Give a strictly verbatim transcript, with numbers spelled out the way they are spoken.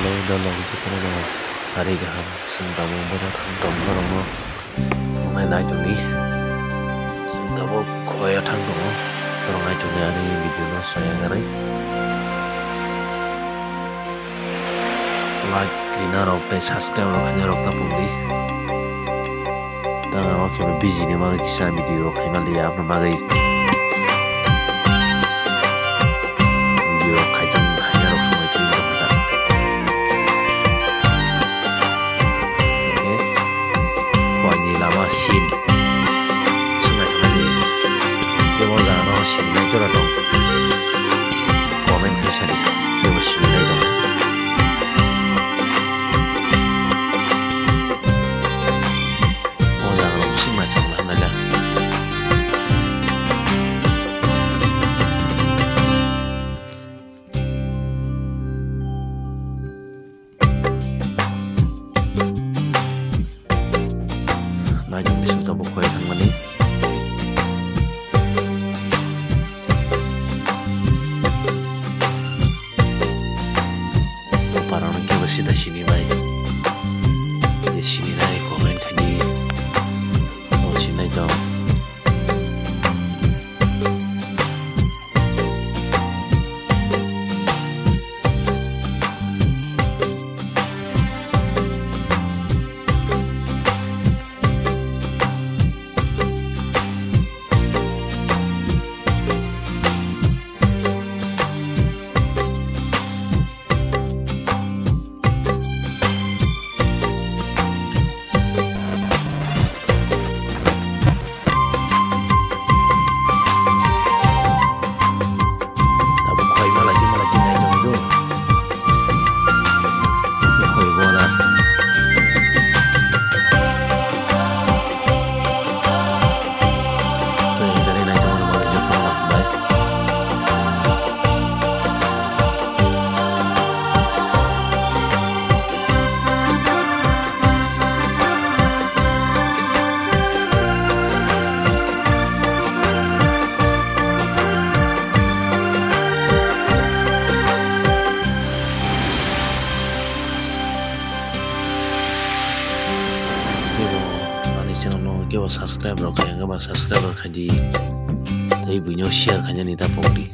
Hello, hello, jotono no sari kaham, chwng tabuk bono thang tongo norokno. Nai nai tongdi. Chwng tabuk khwlai o thang tongo. Norok nai tongdi ani video no soya gwnai. Like, rina rok tei subscribe rok khaina rok ta pungdi. Tamo khe busy ni bagwi kisa video rok khaima liya, aboni bagwi video rok khaijak, khaina rok swngwi twi rok kha. Hwnkhe hwani lama scene swngna thangmani, tei o jaga no sinai jora tong, comment khe sadi, tei bo sinai tong. O jaga rok bising naithok wngkha nai le. Naithok bising tabuk khoi thangmani. O parano kebo sida sini bai. Je sini nai comment khaidi. O sinai tong. Tabuk khoi mala chi mala chi nai tong do. Khoi bola. Khoi gari nai tong mala chi tong bai. Ani channel no kebo subscribe rok khaiyang ba subscribe rok khaidi. Tei buino share khainani ta pokdi.